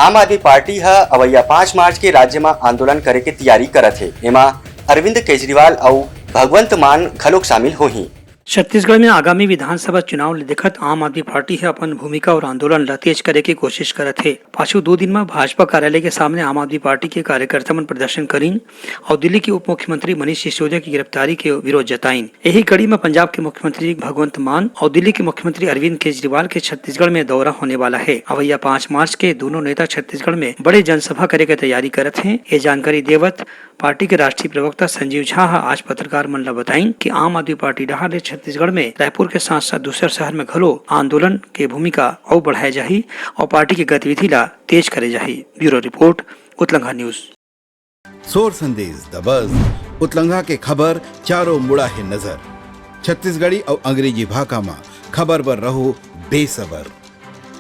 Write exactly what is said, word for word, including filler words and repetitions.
आम आदमी पार्टी ह अवइया पाँच मार्च के राज्य म आंदोलन करे के तैयारी करत हे। एमा अरविंद केजरीवाल अउ भगवंत मान घलोक शामिल होही। छत्तीसगढ़ में आगामी विधानसभा चुनाव ले देखत आम आदमी पार्टी ह अपन भूमिका और आंदोलन ला तेज करे के कोशिश करत हे। पाछू दो दिन म भाजपा कार्यालय के सामने आम आदमी पार्टी के कार्यकर्ता मन प्रदर्शन करीन और दिल्ली के उप मुख्यमंत्री मनीष सिसोदिया की गिरफ्तारी के विरोध जताइन। यही कड़ी में पंजाब के मुख्यमंत्री भगवंत मान और दिल्ली के मुख्यमंत्री अरविंद केजरीवाल के छत्तीसगढ़ में दौरा होने वाला है। अवैया पाँच मार्च के दोनों नेता छत्तीसगढ़ में बड़े जनसभा करे के तैयारी करत हैं। ये जानकारी देवत पार्टी के राष्ट्रीय प्रवक्ता संजीव झा ह आज पत्रकार मन ल बताइन कि आम आदमी पार्टी डहार ले छत्तीसगढ़ में रायपुर के साथ-साथ दूसर शहर में घलो आंदोलन के भूमिका अउ बढ़ाए जाही और पार्टी के गतिविधि ला तेज करे जाही। Bureau report, Utlangha news. Sor Sandesh, the बज, उतलंघा के खबर चारों मुड़ा हे नजर। छत्तीसगढ़ी अउ अंग्रेजी भाखा म खबर बर रहो बेसबर।